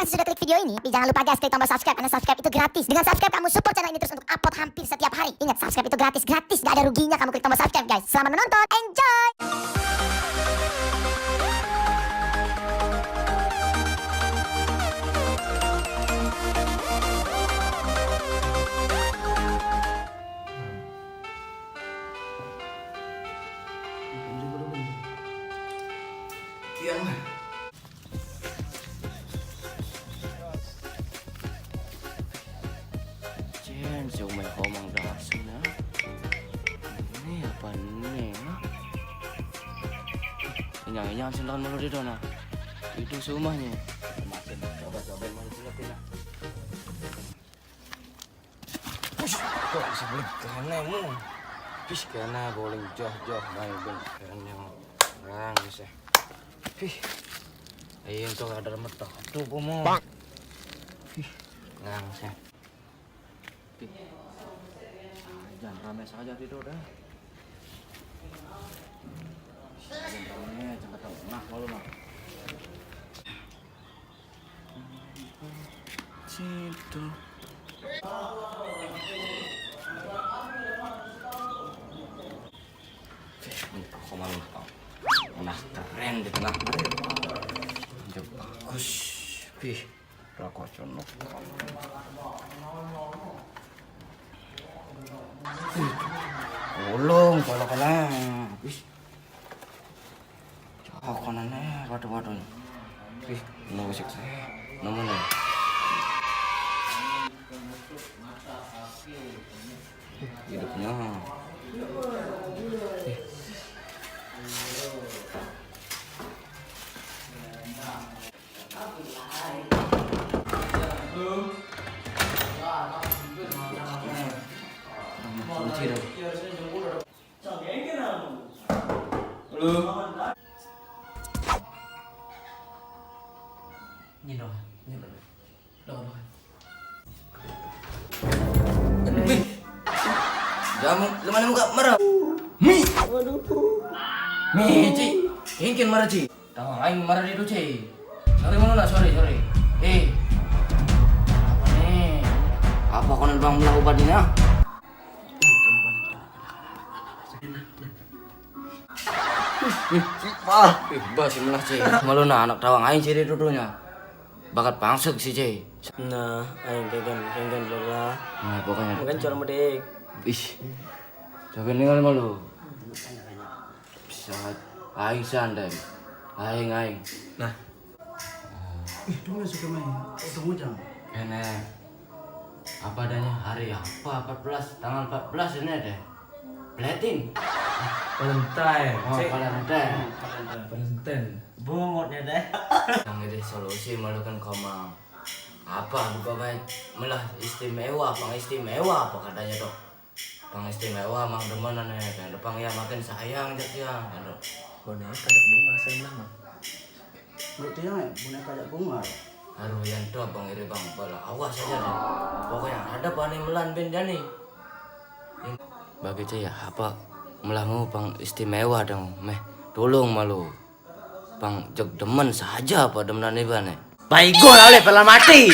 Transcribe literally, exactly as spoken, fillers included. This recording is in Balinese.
Sudah klik video ini, jangan lupa guys, klik tombol subscribe karena subscribe itu gratis. Dengan subscribe kamu support channel ini terus untuk upload hampir setiap hari. Ingat, subscribe itu gratis, gratis, gak ada ruginya kamu klik tombol subscribe guys. Selamat menonton, enjoy. Jen, si umai homang dasar na. Ini apa ini, ha? Inyang-inyang sendal malu di dona. Itu si umahnya. Makin coba-coba malu sila pina. Ush, kok bisa beli kena mu? Pis kena bowling joh-joh main beng kena orang bisa. Pih, ayo tuh ada metok tuh bomo. Pih, ngang sih. Pih, jangan rame saja tidur dah. Jangan rame, jangan tengah malu mah. Situ. Oke, ini toko malu, Pak. Nah, keren di tengah. Udah bagus. Wih, rokok conok. Ulung, kalau kena. Wih. Oh, kononnya, waduh, waduh. Ih, nunggu sih saya. Nemu nih. Hidupnya. Ih. Kunci dong. Halo. Ini doang, ini doang. Doang, doang. Wih. Jamu, lu mana muka merah? Mi. Waduh. Mi, Ci. Kengken marah, Ci. Tawang aing marah di tu, Ci. Sorry, mana nak? Sorry, sorry. Eh. Apa nih? Apa kau nak bang belah ubat ini, ah? Wah, ih, bah, si melah, Ci. Malu nah, anak tawang aing, Ci, di dudunya. Bakat pangsek si, Ci. Nah, aing kengken, kengken, bla, bla. Nah, pokoknya. Mungkin jual mudik. Ih. Coba nih malu. Bisa. Aing santai. Aing, aing. Nah. Ih, tunggu suka main. Tunggu jam. Kene. Apa adanya hari apa? Empat belas, tanggal empat belas ini deh. Platin. Valentine. Oh, Cek. Valentine. Hmm, Valentine. Valentine. Bungutnya deh. Yang ini solusi malukan komang. Apa buka baik melah istimewa, pang istimewa apa katanya dok? Pang istimewa mang demen ane, yang depan ya makin sayang jak ya, kan dok. Boneka ada bunga saya mah. Menurut dia, boneka ada bunga. Aduh, yang tuh bang iri bang, bala awas aja deh. Pokoknya ada pani melan ben jani. Bagi caya apa melahmu pang istimewa dong, meh tolong malu. Pang jeg demen saja apa demenan iban eh. Baigo lah oleh pala mati.